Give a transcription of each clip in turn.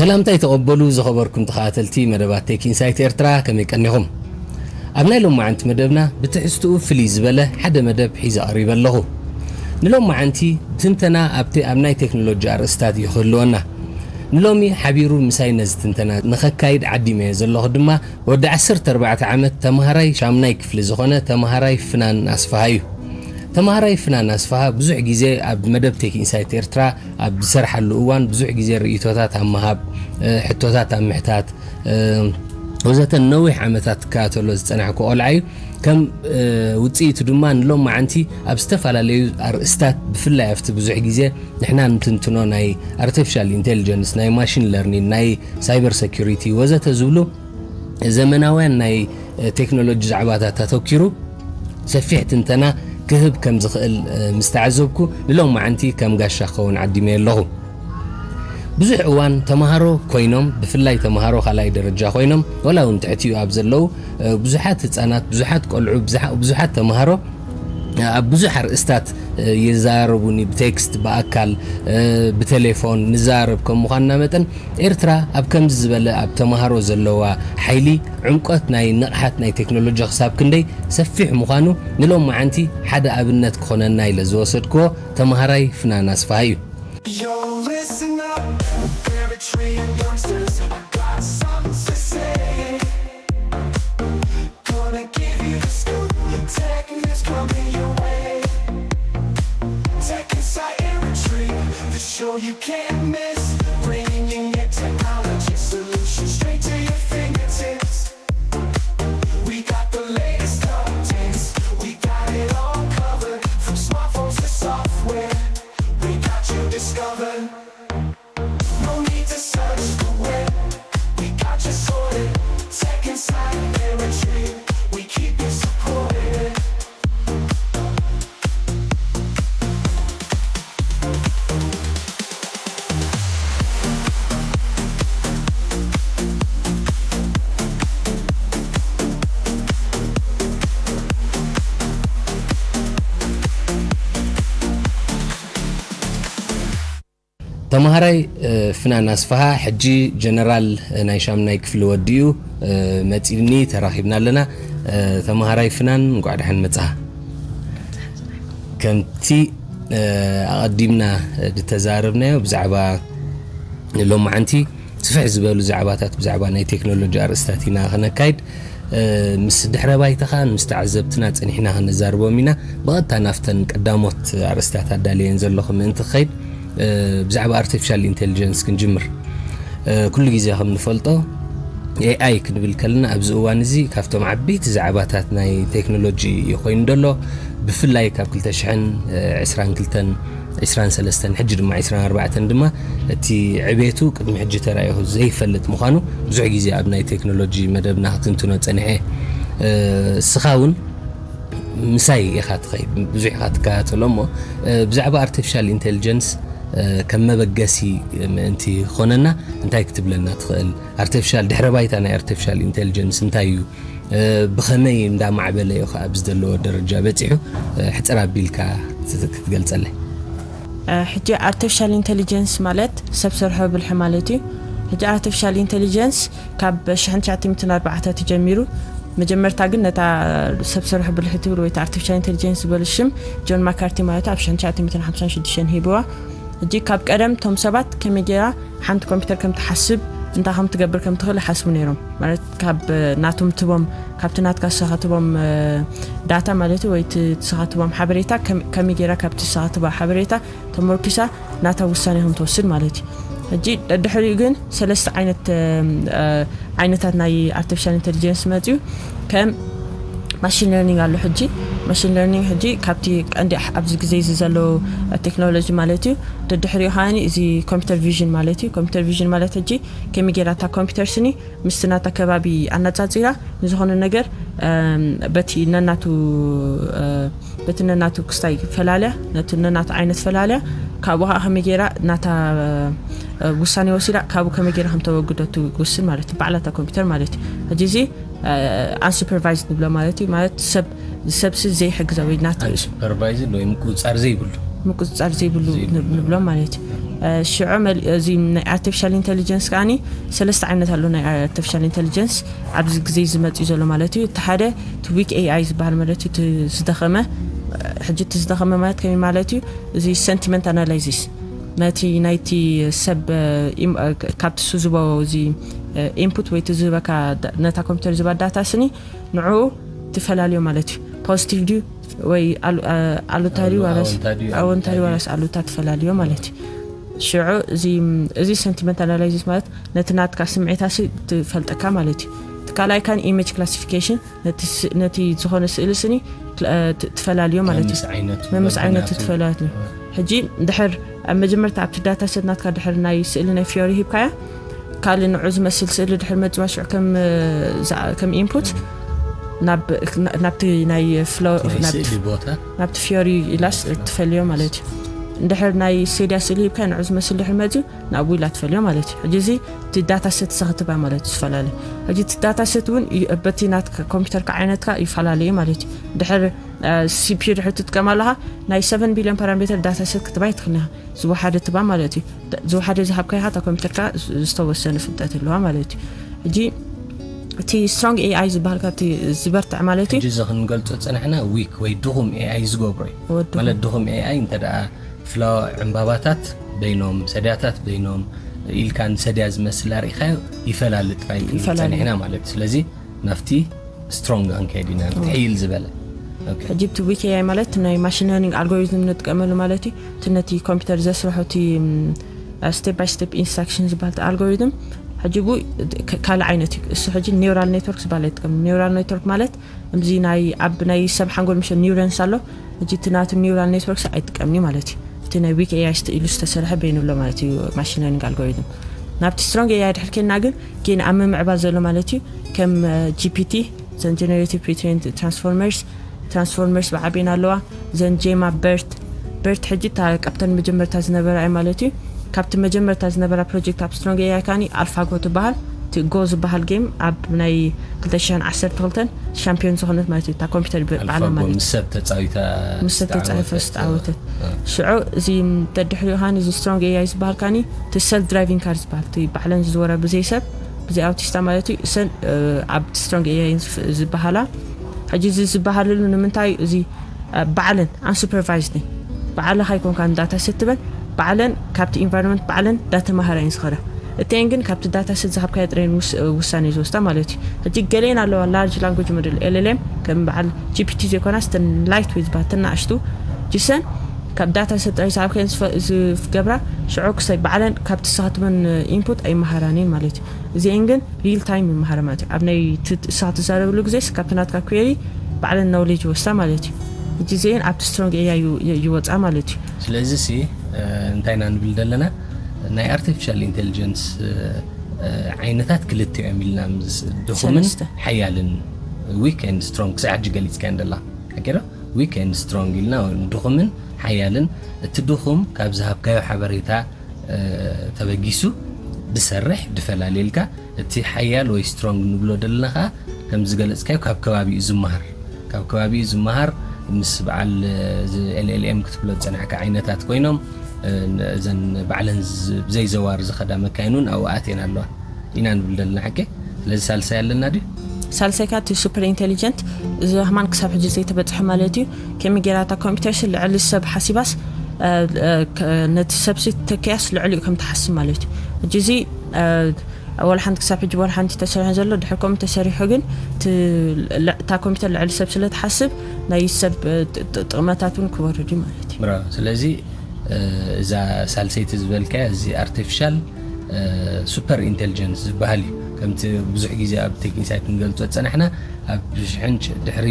ሰላምታ ይተቐበሉ ዝኸበርኩም ተኸታተልቲ መደባት ቴክ ኢንሳይት ኤርትራ፣ ከመይ ቀኒኹም? ኣብ ናይ ሎማዓንቲ መደብና ብትሕዝትኡ ፍልይ ዝበለ ሓደ መደብ ሒዘ ቀሪበ ኣለኹ። ንሎማዓንቲ ትንተና ኣብቲ ኣብ ናይ ቴክኖሎጂ ኣርእስታት እዩ ክህልወና። ንሎሚ ሓቢሩ ምሳይ ነዚ ትንተና ንኸካይድ ዓዲመዮ ዘለኹ ድማ ወዲ ዓሰርተ ኣርባዕተ ዓመት ተምሃራይ ሻምናይ ክፍሊ ዝኾነ ተምሃራይ ፍናን ኣስፍሃ እዩ። ተምሃራይ ፍናን ኣስፍሃ ብዙሕ ግዜ ኣብ መደብ ቴክ ኢንሳይት ኤርትራ ኣብ ዝሰርሓሉ እዋን ብዙሕ ግዜ ርእይቶታት ኣብ ምሃብ፣ ሕቶታት ኣብ ምሕታት ወዘተ ነዊሕ ዓመታት ክከታተሎ ዝጸናሕኩ ቆልዓ እዩ። ከም ውጽኢቱ ድማ ንሎማዓንቲ ኣብ ዝተፈላለዩ ኣርእስታት፣ ብፍላይ ኣብቲ ብዙሕ ግዜ ንሕና ንትንትኖ ናይ ኣርቲፊሻል ኢንቴሊጀንስ፣ ናይ ማሽን ለርኒንግ፣ ናይ ሳይበር ሰኪሪቲ ወዘተ ዝብሉ ዘመናውያን ናይ ቴክኖሎጂ ዛዕባታት ኣተኪሩ ሰፊሕ ትንተና ክህብ ከም ዝኽእል ምስ ተዓዘብኩ፣ ንሎማዓንቲ ከም ጋሻ ክኸውን ዓዲመዮ ኣለኹ። ብዙሕ እዋን ተምሃሮ ኮይኖም፣ ብፍላይ ተምሃሮ ካልኣይ ደረጃ ኮይኖም፣ ወላ እውን ትሕቲኡ ኣብ ዘለዉ ብዙሓት ህጻናት፣ ብዙሓት ቆልዑ፣ ብዙሓት ተምሃሮ ኣብ ብዙሕ ኣርእስታት ይዘራረቡኒ፣ ብቴክስት፣ ብኣካል፣ ብቴሌፎን ንዘራረብ ከም ምዃንና መጠን፣ ኤርትራ ኣብ ከምዚ ዝበለ ኣብ ተምሃሮ ዘለዋ ሓይሊ፣ ዕምቆት ናይ ንቕሓት ናይ ቴክኖሎጂ ክሳብ ክንደይ ሰፊሕ ምዃኑ ንሎማዓንቲ ሓደ ኣብነት ክኾነና ኢለ ዝወሰድክዎ ተምሃራይ ፍናን ኣስፍሃ እዩ። Yo, listen up, Eritrean youngsters, I got something to say. Gonna give you the scoop, your tech is coming your way. Tech Inside Eritrea, the show you can't miss. Bringing your technology solutions straight to your fingertips. We got the latest updates, we got it all covered. From smartphones to software, we got you discovered. No need to search the web. We got you sorted. Tech Inside Eritrea. We keep you supported. ተምሃራይ ፍናን ኣስፍሃ ሕጂ ጀነራል ናይ ሻምናይ ክፍሊ ወዲኡ መጺእኒ፣ ተራኺብና ኣለና። ተምሃራይ ፍናን፣ እንቋዕ ደሓን መጻኻ። ከምቲ ኣቐዲምና ዝተዛረብናዮ ብዛዕባ ሎማዓንቲ ስፍሕ ዝበሉ ዛዕባታት ብዛዕባ ናይ ቴክኖሎጂ ኣርእስታት ኢና ከነካይድ። ምስ ድሕረ ባይታኻን ምስ ተዓዘብትና ጸኒሕና ክንዛርቦም ኢና። ብቐጥታ ናብተን ቀዳሞት ኣርእስታት ኣዳልየን ዘለኹ ምእንቲ ክኸይድ፣ ብዛዕባ ኣርቲፊሻል ኢንቴሊጀንስ ክንጅምር። ኩሉ ግዜ ከም ንፈልጦ፣ ኤኣይ ክንብል ከለና ኣብዚ እዋን እዚ ካብቶም ዓበይቲ ዛዕባታት ናይ ቴክኖሎጂ እዩ ኮይኑ ዘሎ። ብፍላይ ካብ ክልተ ሽሕን ዕስራን ክልተን፣ ዕስራን ሰለስተን፣ ሕጂ ድማ ዕስራን ኣርባዕተን ድማ እቲ ዕቤቱ ቅድሚ ሕጂ ተራእዩ ዘይፈልጥ ምዃኑ ብዙሕ ግዜ ኣብ ናይ ቴክኖሎጂ መደብና ክትንትኖ ጸኒሐ። እስኻ እውን ምሳይ ኢኻ ትኸይድ፣ ብዙሕ ኢኻ ትከታተሎ። እሞ ብዛዕባ ኣርቲፊሻል ኢንቴሊጀንስ ከም መበገሲ ምእንቲ ክኾነና እንታይ ክትብለና ትኽእል? ኣርቲፊሻል፣ ድሕረ ባይታ ናይ ኣርቲፊሻል ኢንቴሊጀንስ እንታይ እዩ? ብኸመይ እንዳማዕበለ እዩ ከኣ ኣብዚ ዘለዎ ደረጃ በጺሑ? ሕጽር ኣቢልካ ክትገልጸለይ። ሕጂ ኣርቲፊሻል ኢንቴሊጀንስ ማለት ሰብ ሰርሖ ብልሒ ማለት እዩ። ሕጂ ኣርቲፊሻል ኢንቴሊጀንስ ካብ ሽሕን ትሽዓተ ሚእትን ኣርባዕተ ተጀሚሩ፣ መጀመርታ ግን ነታ ሰብ ሰርሖ ብልሒ ትብል ወይ ኣርቲፊሻል ኢንቴሊጀንስ ዝበል ሽም ጆን ማካርቲ ማለት ኣብ ሽሕን ትሽዓተ ሚእትን ሓምሳን ሽዱሽተን ሂብዋ። ሕጂ ካብ ቀደም ቶም ሰባት ከመይ ጌራ ሓንቲ ኮምፒውተር ከም ትሓስብ፣ እንታይ ከም ትገብር ከም ትኽእል ይሓስቡ ነይሮም። ማለት ካብ ናቶም ትቦም፣ ካብቲ ናትካ ዝሰኻትቦም ዳታ ማለት እዩ፣ ወይ እቲ ዝሰኻትቦም ሓበሬታ ከም-፣ ከመይ ጌራ ካብቲ ዝሰኻትባ ሓበሬታ ተመርኪሳ ናታ ውሳኔ ከም ትወስድ ማለት እዩ። ሕጂ ደድሕሪኡ ግን ሰለስተ ዓይነት፣ እ፣ ዓይነታት ናይ ኣርቲፊሻል ኢንቴሊጀንስ መጽዩ። ከም ማሽን ለርኒንግ ኣሎ። ሕጂ ማሽን ለርኒንግ ሕጂ ካብቲ ቀንዲ ኣሕ-፣ ኣብዚ ግዜ እዚ ዘሎ ቴክኖሎጂ ማለት እዩ። ደድሕሪኡ ከኣኒ እዚ ኮምፒውተር ቪዥን ማለት እዩ። ኮምፒውተር ቪዥን ማለት ሕጂ ከመይ ጌራ እታ ኮምፒውተር ስኒ ምስቲ ናታ ከባቢ ኣነጻጺራ ንዝኾነ ነገር፣ እም፣ በቲ ነናቱ፣ እ፣ በቲ ነናቱ ክስታይ ፈላልያ፣ ነቲ ነናቱ ዓይነት ፈላልያ፣ ካብኡ ኸዓ ከመይ ጌራ ናታ፣ እ፣ ውሳኔ ወሲዳ፣ ካብኡ ከመይ ጌራ ከም ተወግዶ ትውስን ማለት እዩ፣ ባዕላ እታ ኮምፒውተር ማለት እዩ። ሕጂ እዚ፣ እ፣ ኣንሱፐርቫይዝድ ንብሎ ማለት እዩ፣ ማለት ሰብ፣ ሰብሲ ዘይሕግዛ ወይ ናቲ። ኣንሱፐርቫይዝድ ወይ ምቁጽጻር ዘይብሉ። ምቁፅፃር ዘይብሉ ንብሎ ማለት እዩ። ሽዑ እዚ ናይ ኣርቲፊሻል ኢንቴሊጀንስ ከዓኒ ሰለስተ ዓይነት ኣሎ። ናይ ኣርቲፊሻል ኢንቴሊጀንስ ኣብዚ ግዜ ዝመፅእ ዘሎ ማለት እዩ። እቲ ሓደ እቲ ዊክ ኤኣይ ዝበሃል ማለት እዩ። ዝደኸመ ሕጂ እቲ ዝደኸመ ማለት ከመይ ማለት እዩ? እዚ ሰንቲመንት ኣናላይዚስ ነቲ ናይቲ ሰብ ካብቲ ሱ ዝቦ እዚ ኢንፑት ወይ እቲ ዝህበካ ነታ ኮምፒውተር ዝባ ዳታ ስኒ ንዑ ትፈላልዮ ማለት እዩ። ፖዚቲቭ ድዩ ወይ ኣሉታሪ ኣወንታሪ ዋላስ ኣሉታ ትፈላልዮ ማለት እዩ። ሽዑ እዚ ሰንቲመንት ኣናላይዚስ ማለት ነቲ ናትካ ስምዒታሲ ትፈልጠካ ማለት እዩ። እቲ ካልኣይ ካን ኢሜጅ ክላሲፊኬሽን ነቲ ዝኾነ ስእሊ ስኒ ትፈላልዮ ማለት እዩ። መምስ ዓይነቱ ትፈላልዮ። ሕጂ ድሕር ኣብ መጀመርታ ኣብቲ ዳታ ሰት ናትካ ድሕር ናይ ስእሊ ናይ ፊዮሪ ሂብካያ ካልእ ንዑ ዝመስል ስእሊ ድሕር መፅዋ ሽዑ ከም ኢንፑት ናብቲ ናይ ፍሎ ናብቲ ፊዮሪ ኢላስ ትፈልዮ ማለት እዩ። እንድሕር ናይ ሴድያ ስእሊ ሂብካ ንዑ ዝመስል ድሕር መፅዩ ናብኡ ኢላ ትፈልዮ ማለት እዩ። ሕጂ እዚ እቲ ዳታ ሰት ሰክትባ ማለት እዩ ዝፈላለ። ሕጂ እቲ ዳታ ሰት እውን በቲ ናት ኮምፒውተርካ ዓይነትካ ይፈላለ እዩ ማለት እዩ። ድሕር ሲፒዩ ድሕር ትጥቀም ኣለኻ ናይ ሰቨን ቢልዮን ፓራሜተር ዳታ ሰት ክትባ ይትኽእል ኢኻ። ዝወሓደ ትባ ማለት እዩ። ዝወሓደ ዝሃብካ ኢኻ እታ ኮምፒውተርካ ዝተወሰነ ፍልጠት ኣለዋ ማለት እዩ። ሕጂ እቲ ስትሮንግ ኤኣይ ዝበሃል ካብቲ ዝበርትዕ ማለት እዩ። እዚ ክንገልጾ ዝጸናሕና ዊክ ወይ ድኹም ኤኣይ ዝገብሮ እዩ። ማለት ድኹም ኤኣይ እንተ ደኣ ፍላዋ ዕምባባታት በይኖም ሰድያታት በይኖም ኢልካ ንሰድያ ዝመስል ኣርኢኻዮ ይፈላሊ ጥራይ ክንብል ጸኒሕና ማለት እዩ። ስለዚ ናብቲ ስትሮንግ ክንከይድ ኢና ትሕይል ዝበለ። ሕጂ እቲ ዊክ ኤኣይ ማለት ናይ ማሽን ለርኒንግ ኣልጎሪዝም ንጥቀመሉ ማለት እዩ። እቲ ነቲ ኮምፒውተር ዘስርሖ እቲ ስቴፕ ባይ ስቴፕ ኢንስትራክሽን ዝበሃል ኣልጎሪዝም ሕጂ ቡ ካልእ ዓይነት እዩ። እሱ ሕጂ ኒውራል ኔትወርክ ዝበሃል ይጥቀም። ኒውራል ኔትወርክ ማለት እዚ ናይ ኣብ ናይ ሰብ ሓንጎል ምሸ ኒውረንስ ኣሎ። ሕጂ እቲ ናቱ ኒውራል ኔትወርክስ ኣይጥቀምኒ ማለት እዩ። እቲ ናይ ዊክ ኤኣይ ኢሉ ዝተሰርሐ በይኑ ኣሎ ማለት እዩ። ማሽን ለርኒንግ ኣልጎሪዝም ናብቲ ስትሮንግ ኤኣይ ድሕር ኬና ግን ጌን ኣብ ምምዕባል ዘሎ ማለት እዩ። ከም ጂፒቲ ዘን ጀነሬቲቭ ፕሪትሬንድ ትራንስፎርመርስ ትራንስፎርመርስ ብዓቢን ኣለዋ። ዘን ጄማ በርት በርት ሕጂ እታ ካብተን መጀመርታ ዝነበራ እዩ ማለት እዩ። ካብቲ መጀመርታ ዝነበራ ፕሮጀክት ኣብ ስትሮንግ ኤኣይ ካኒ ኣልፋጎ ትበሃል። እቲ ጎ ዝበሃል ጌም ኣብ ናይ ክልተ ሽሕን ዓሰርተ ክልተን ሻምፒዮን ዝኾነት ማለት እዩ። እታ ኮምፒውተር ባዕላ ማለት እዩ። ምስ ሰብ ተፃዊታ ምስ ሰብ ተፃዊታ ዝተዓወተት ሽዑ እዚ ተድሕሪኡ ካኒ እዚ ስትሮንግ ኤኣይ ዝበሃል ካኒ እቲ ሰልፍ ድራይቪንግ ካር ዝበሃል እቲ ባዕለን ዝዝወራ ብዘይ ሰብ ብዘይ ኣውቲስታ ማለት እዩ። እሰን ኣብ ስትሮንግ ኤኣይ ዝበሃላ ሕጂ እዚ ዝበሃልሉ ንምንታይ እዚ ባዕለን ኣንሱፐርቫይዝድ ባዕልኻ ይኮንካ ንዳታ ሰት ትበን ባዕለን ካብቲ ኢንቫይሮንመንት ባዕለን ዳተማሃራ እየን ዝኸዳ። እተን ግን ካብቲ ዳታ ሰት ዝሃብካዮ ጥረን ውሳኔ ዝወስዳ ማለት እዩ። ሕጂ ገሌን ኣለዋ ላርጅ ላንጉጅ ሞዴል ኤልኤልኤም ከም በዓል ጂፒቲ ዘይኮና ስተን ላይት ወይ ዝበሃል ተናእሽቱ ጅሰን ካብ ዳታ ሰት ጥራይ ዝሃብካየን ዝገብራ ሽዑ ክሳይ ባዕለን ካብቲ ዝሳትመን ኢንፑት ኣይመሃራንን ማለት እዩ። እዚአን ግን ሪል ታይም ይመሃር ማለት እዩ። ኣብ ናይ እሳ ትዛረብሉ ግዜስ ካብቲ ናትካ ኩዌሪ ባዕለን ናውሌጅ ይወስዳ ማለት እዩ። ሕጂ እዚአን ኣብቲ ስትሮንግ ኤኣይ ይወፃ ማለት እዩ። ስለዚ ሲ እንታይ ኢና ንብል ዘለና ናይ ኣርቲፊሻል ኢንቴሊጀንስ ዓይነታት ክልተ እዮም ኢልና ድኹምን ሓያልን ዊክ ኤንድ ስትሮንግ ክሳብ ሕጂ ገሊፅካ እንደላ ሓቂዶ ዊክ ኤንድ ስትሮንግ ኢልና ድኹምን ሓያልን እቲ ድኹም ካብ ዝሃብካዮ ሓበሬታ ተበጊሱ ድሰርሕ ድፈላልየልካ እቲ ሓያል ወይ ስትሮንግ ንብሎ ደለና ከዓ ከም ዝገለፅካዮ ካብ ከባቢኡ ዝመሃር ካብ ከባቢኡ ዝመሃር ምስ በዓል ኤልኤልኤም ክትብሎ ዝፀናሕካ ዓይነታት ኮይኖም እዘን ባዕለን ብዘይዘዋር ዝኸዳ መካይን እውን ኣብኡ ኣትየን ኣለዋ ኢና ንብል ደለና ሓቂ ስለዚ ሳልሳይ ኣለና ድዩ ሳልሳይ ከዓ እቲ ሱፐር ኢንቴሊጀንት እዚ ሃማን ክሳብ ሕጂ ዘይተበፅሐ ማለት እዩ ከመይ ጌራ እታ ኮምፒውተር ሲ ልዕሊ ሰብ ሓሲባስ ነቲ ሰብ ሲ ተኪያስ ልዕሊኡ ከም ትሓስብ ማለት እዩ ሕጂ እዚ ወላ ሓንቲ ክሳብ ሕጂ ወላ ሓንቲ ተሰሪሑ ዘሎ ድሕር ከምኡ ተሰሪሑ ግን እታ ኮምፒውተር ልዕሊ ሰብ ስለ ትሓስብ ናይ ሰብ ጥቕመታት እውን ክወርድ እዩ ማለት እዩ ስለዚ እዛ ሳልሰይቲ ዝበልካያ እዚ ኣርቲፊሻል ሱፐር ኢንቴሊጀንስ ዝበሃል እዩ ከምቲ ብዙሕ ግዜ ኣብ ቴክኒሳይ ክንገልፆ ዝፀናሕና ኣብ ሽሕን ድሕሪ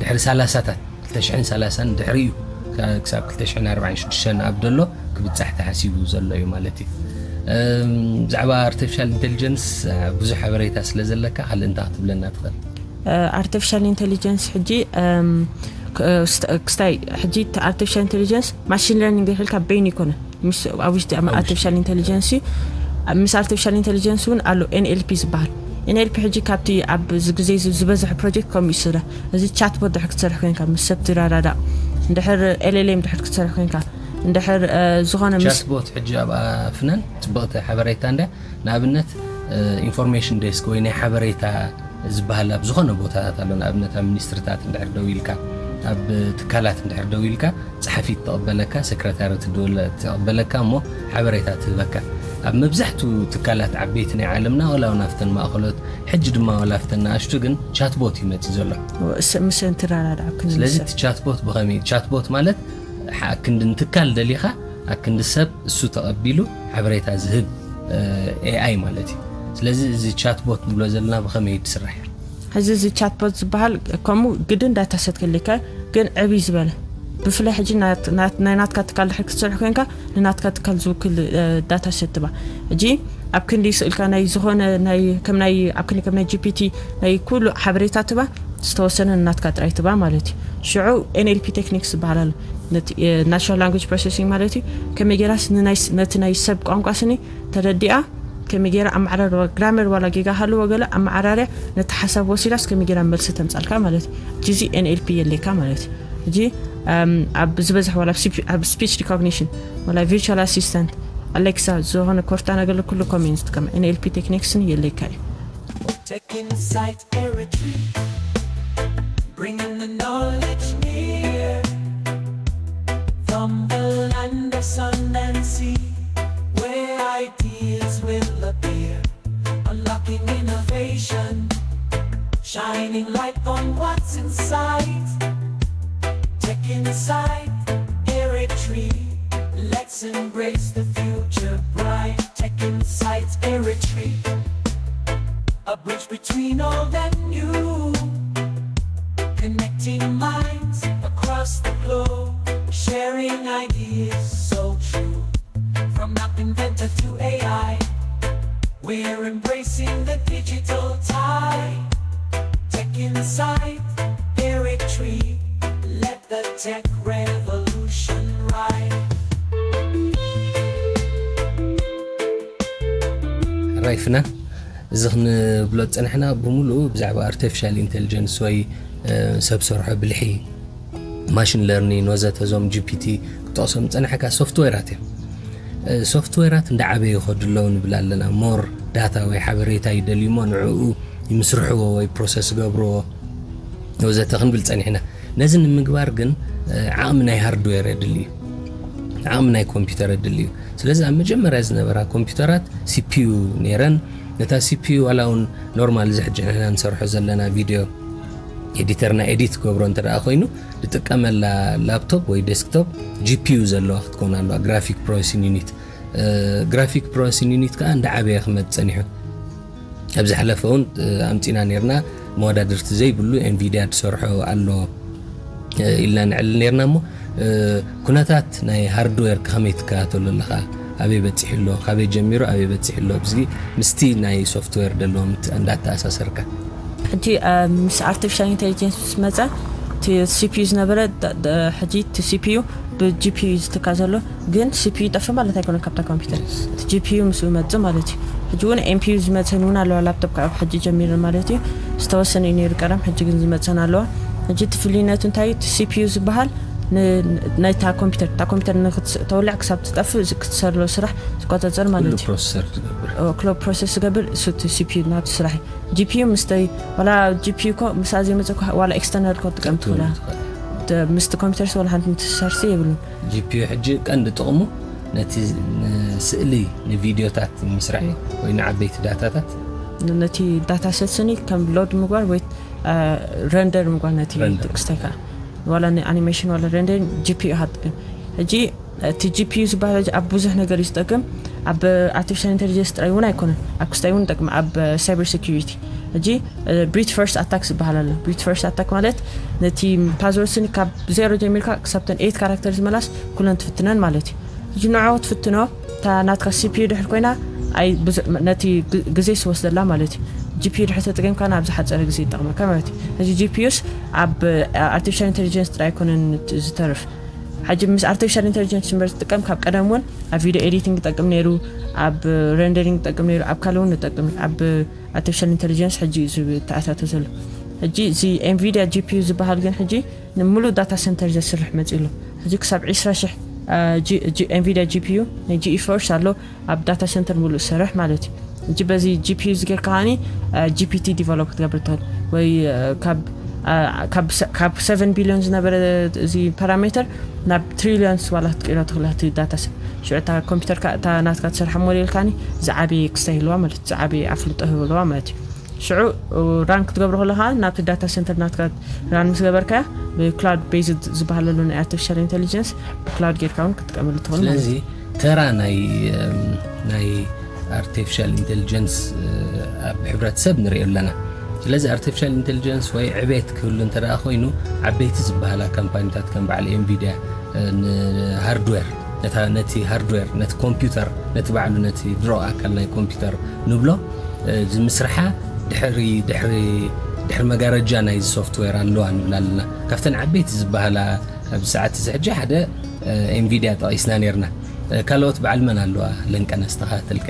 ድሕሪ ሳላሳታት ክልተ ሽሕን ሰላሳን ድሕሪ እዩ ክሳብ ክልተ ሽሕን ኣርባዓን ሽዱሽተን ኣብ ደሎ ክብፃሕ ተሓሲቡ ዘሎ እዩ ማለት እዩ ብዛዕባ ኣርቲፊሻል ኢንቴሊጀንስ ብዙሕ ሓበሬታ ስለ ዘለካ ካልእ እንታይ ክትብለና ትኽእል ኣርቲፊሻል ኢንቴሊጀንስ ሕጂ ክስታይ ሕጂ ኣርቲፊሻል ኢንቴሊጀንስ ማሽን ለርኒንግ ድሕልካ በይኑ ይኮነ ኣብ ውሽጢ ኣርቲፊሻል ኢንቴሊጀንስ እዩ ምስ ኣርቲፊሻል ኢንቴሊጀንስ እውን ኣሎ ኤንኤልፒ ዝበሃል ኤንኤልፒ ሕጂ ካብቲ ኣብዚ ግዜ ዝበዝሕ ፕሮጀክት ከምኡ ይስለ እዚ ቻትቦት ድሕር ክትሰርሕ ኮንካ ምስ ሰብ ትረዳዳእ እንድሕር ኤልኤልኤም ድሕር ክትሰርሕ ኮንካ እንድሕር ዝኾነ ምስ ቻትቦት ሕጂ ኣብኣ ፍነን ጽብቕቲ ሓበሬታ እንድያ። ንኣብነት ኢንፎርሜሽን ዴስክ ወይ ናይ ሓበሬታ ዝበሃል ኣብ ዝኾነ ቦታታት ኣሎ። ንኣብነት ኣብ ሚኒስትርታት እንድሕር ደው ኢልካ፣ ኣብ ትካላት እንድሕር ደው ኢልካ፣ ጸሓፊት ትቕበለካ፣ ሴክረታሪ ትድውለ- ትቕበለካ፣ እሞ ሓበሬታ ትህበካ። ኣብ መብዛሕትኡ ትካላት ዓበይቲ ናይ ዓለምና፣ ወላ እውን ኣብተን ማእኸሎት፣ ሕጂ ድማ ወላ ኣብተን ንኣሽቱ፣ ግን ቻትቦት እዩ መጺእ ዘሎ። ስ- ምስ እንትረዳዳዕ ስለዚ ክንሰብ እቲ ቻትቦት ብኸመይ? ቻትቦት ማለት ሓ- ክንዲ ንትካል ደሊኻ ኣክንዲ ሰብ እሱ ተቐቢሉ ሓበሬታ ዝህብ ኤኣይ ማለት እዩ። ስለዚ እዚ ቻትቦት ንብሎ ዘለና ብኸመይ እዩ ዝስራሕ? ሕዚ እዚ ቻትቦት ዝበሃል ከምኡ ግድን ዳታ ሰት ከልካ፣ ግን ዕብይ ዝበለ፣ ብፍላይ ሕጂ ናት- ናት- ናይ ናትካ ትካል ድሕር ክትሰርሕ ኮንካ፣ ንናትካ ትካል ዝውክል ዳታ ሰት ትባ። ሕጂ ኣብ ክንዲ ስእልካ ናይ ዝኾነ ናይ ከም ናይ ኣብ ክንዲ ከም ናይ ጂፒቲ ናይ ኩሉ ሓበሬታ ትባ፣ ዝተወሰነ ንናትካ ጥራይ ትባ ማለት እዩ። ሽዑ ኤንኤልፒ ቴክኒክስ ዝበሃል ኣሎ። ነቲ ናቹራል ላንጉጅ ፕሮሰሲንግ ማለት እዩ። ከመይ ጌራስ ንናይ ስ- ነቲ ናይ ሰብ ቋንቋ ስኒ ተረዲኣ፣ ከመይ ጌራ ኣመዓራርባ፣ ግራመር ዋላ ጌጋ ሃለዎ ገለ ኣመዓራርያ፣ ነቲ ሓሳብ ወሲዳስ ከመይ ጌራ መልሲ ተምጻልካ ማለት እዩ። ሕጂ እዚ ኤንኤልፒ የሌካ ማለት እዩ። ሕጂ ኣብ ዝበዝሕ ዋላ ኣብ ስፒች ሪኮግኒሽን ዋላ ቪርቹዋል ኣሲስታንት፣ ኣሌክሳ፣ ዝኾነ ኮርታና ገለ ኩሉ ኮሜንት ትጥቀም ኤንኤልፒ ቴክኒክስን የሌካ እዩ። Tech Insight Eritrea, bringing the knowledge near. From the land of sun and sea, where ideas will appear, unlocking innovation, shining light on what's inside. Tech Insight Eritrea, let's embrace the future bright. Tech Insight Eritrea, a bridge between old and new, connecting minds across the globe, sharing ideas so true. From app inventor to A I, we're embracing the digital tide. Tech Insight Eritrea, let the tech revolution ride. ሕራይ ፍናን፣ እዚ ክንብሎ ዝጸናሕና ብምሉኡ ብዛዕባ ኣርቲፊሻል ኢንቴሊጀንስ ወይ ሰብ ሰርሖ ብልሒ፣ ማሽን ለርኒን ወዘተ፣ እዞም ጂፒቲ ክጠቕሶም ዝጸናሕካ ሶፍትዌራት እዮም። ሶፍትዌራት እንዳዓበዩ ይኸዱ ኣለዉ ንብል ኣለና። ሞር ዳታ ወይ ሓበሬታ ይደልዩ እሞ ንዕኡ ይምስርሕዎ ወይ ፕሮሰስ ይገብርዎ ወዘተ ክንብል ጸኒሕና። ነዚ ንምግባር ግን ዓቕሚ ናይ ሃርድዌር የድሊ እዩ። ዓቕሚ ናይ ኮምፒውተር የድሊ እዩ። ስለዚ ኣብ መጀመርያ ዝነበራ ኮምፒውተራት ሲፒዩ ነይረን። ነታ ሲፒዩ ዋላ እውን ኖርማል እዚ ሕጂ ንሕና ንሰርሖ ዘለና ቪድዮ ኤዲተርና ኤዲት ክገብሮ እንተ ደኣ ኮይኑ ዝጥቀመላ ላፕቶፕ ወይ ዴስክቶፕ ጂፒዩ ዘለዋ ክትኮን ኣለዋ። ግራፊክ ፕሮሰሲንግ ዩኒት ግራፊክ ፕሮሰሲንግ ዩኒት ከዓ እንዳዓበየ ክመፅ ጸኒሑ። ኣብ ዝሓለፈ እውን ኣምፂና ነርና መወዳድርቲ ዘይብሉ ኤንቪድያ ዝሰርሖ ኣሎ ኢልና ንዕልል ነርና። እሞ ኩነታት ናይ ሃርድዌር ከመይ ትከታተሉ ኣለኻ? ኣበይ በፂሑ ኣሎ? ካበይ ጀሚሩ ኣበይ በፂሑ ኣሎ? ብዝጊ ምስቲ ናይ ሶፍትዌር ደለዎም እንዳተኣሳሰርካ ሕጂ ምስ ኣርቲፊሻል ኢንቴሊጀንስ ምስ መፀ እቲ ሲፒዩ ዝነበረ ሕጂ እቲ ሲፒዩ ብጂፒዩ ዝትካ ዘሎ ግን ሲፒዩ ጠፍ ማለት ኣይኮነ ካብታ ኮምፒውተር እቲ ጂፒዩ ምስኡ መፅ ማለት እዩ። ሕጂ እውን ኤምፒዩ ዝመፀን እውን ኣለዋ ላፕቶፕ ካብ ሕጂ ጀሚሩ ማለት እዩ። ዝተወሰነ እዩ ነይሩ ቀደም፣ ሕጂ ግን ዝመፀን ኣለዋ። ሕጂ እቲ ፍልይነቱ እንታይ እቲ ሲፒዩ ዝበሃል ናይታ ኮምፒውተር እታ ኮምፒውተር ተወልዕ ክሳብ ትጠፍእ ክትሰርሎ ስራሕ ዝቆፀፀር ማለት እዩ። ፕሮሰሰር ዝገብር ክሎ ፕሮሰስ ዝገብር እሱ እቲ ሲፒዩ ናብቲ ስራሕ እዩ። ጂፒዩ ምስተይ ዋላ ጂፒዩ ኮ ምስኣ ዘይመፀ ዋላ ኤክስተርናል ኮ ጥቀም ትኽእላ ምስቲ ኮምፒውተርስ ዋላ ሓንቲ ምትሰርሲ የብሉን። ጂፒዩ ሕጂ ቀንዲ ጥቕሙ ነቲ ስእሊ ንቪድዮታት ምስራሕ ወይ ንዓበይቲ ዳታታት ነቲ ዳታ ሰት ስኒ ከም ሎድ ምግባር ወይ ረንደር ምግባር ነቲ ክስታይ ከዓ ዋላ ንኣኒሜሽን ዋላ ረንደር ጂፒዩ ሃጥቀም። ሕጂ እቲ ጂፒዩ ዝበሃል ኣብ ብዙሕ ነገር እዩ ዝጠቅም። ኣብ ኣርቲፊሻል ኢንቴሊጀንስ ጥራይ እውን ኣይኮነን፣ ኣብ ክስታይ እውን ይጠቅም። ኣብ ሳይበር ሴኩሪቲ ሕጂ ብሪት ፈርስት ኣታክ ዝበሃል ኣሎ። ብሪት ፈርስት ኣታክ ማለት ነቲ ፓስወርድ ስኒ ካብ ዜሮ ጀሚርካ ክሳብ ተን ኤይት ካራክተር ዝመላስ ኩለን ትፍትነን ማለት እዩ። ሕጂ ንዕኡ ትፍትኖ እታ ናትካ ሲፒዩ ድሕር ኮይና ነቲ ግዜ ስወስደላ ማለት እዩ። ጂፒዩ ድሕር ተጠቂምካ ናብ ዝሓፀረ ግዜ ይጠቅመካ ማለት እዩ። ሕጂ ጂፒዩስ ኣብ ኣርቲፊሻል ኢንቴሊጀንስ ጥራይ ኣይኮነን ዝተርፍ። ሕጂ ምስ ኣርቲፊሻል ኢንቴሊጀንስ እምበር ዝጥቀም ካብ ቀደም እውን ኣብ ቪድዮ ኤዲቲንግ ይጠቅም ነይሩ፣ ኣብ ረንደሪንግ ይጠቅም ነይሩ፣ ኣብ ካልእ እውን ይጠቅም ኣብ ኣርቲፊሻል ኢንቴሊጀንስ ሕጂ እዩ ዝተኣታተ ዘሎ። ሕጂ እዚ ኤንቪድያ ጂፒዩ ዝበሃል ግን ሕጂ ንምሉእ ዳታ ሰንተር ዘስርሕ መፂኡ ኣሎ። ሕጂ ክሳብ ዒስራ ሽሕ ኤንቪዲያ ጂፒዩ ናይ ጂኢ ፎርስ ኣሎ ኣብ ዳታ ሰንተር ሙሉእ ዝሰርሕ ማለት እዩ። እጂ በዚ ጂፒዩ ዝጌርካ ከዓኒ ጂፒቲ ዲቨሎፕ ክትገብር ትኽእል ወይ ካብ ሰቨን ቢሊዮን ዝነበረ እዚ ፓራሜተር ናብ ትሪሊዮንስ ዋላ ክትቅይሮ ትኽእል እቲ ዳታ ሰንተር። ሽዑ እታ ኮምፒውተርካ እታ ናትካ ትሰርሓ ሞዴል ካኒ ዝዓበየ ክስታይ ህልዋ ማለት ዝዓበየ ኣፍልጦ ህልዋ ማለት እዩ። ሽዑ ራን ክትገብሮ ከለካ ናብቲ ዳታ ሰንተር ናትካ ራን ምስ ገበርካያ ብክላውድ ቤዝድ ዝበሃለሉ ናይ ኣርቲፊሻል ኢንቴሊጀንስ ብክላውድ ጌርካ እውን ክትጥቀመሉ ትኽእል ማለት ስለዚ እዩ። ተራ ናይ ናይ ኣርቲፊሻል ኢንቴሊጀንስ ኣብ ሕብረተሰብ ንሪኦ ኣለና። ስለዚ ኣርቲፊሻል ኢንቴሊጀንስ ወይ ዕቤት ክህሉ እንተ ደኣ ኮይኑ ዓበይቲ ዝበሃላ ካምፓኒታት ከም በዓል ኤንቪድያ ንሃርድዌር ነቲ ሃርድዌር ነቲ ኮምፒውተር ነቲ ባዕሉ ነቲ ድሮ ኣካል ናይ ኮምፒውተር ንብሎ ዝምስርሓ ድሕሪ ድሕሪ ድሕሪ መጋረጃ ናይ ሶፍትዌር ኣለዋ ንብል ኣለና። ካብተን ዓበይቲ ዝበሃላ ኣብዚ ሰዓት እዚ ሕጂ ሓደ ኤንቪድያ ጠቒስና ነርና። ካልኦት በዓል መን ኣለዋ ለንቀነ ዝተኸታተልከ?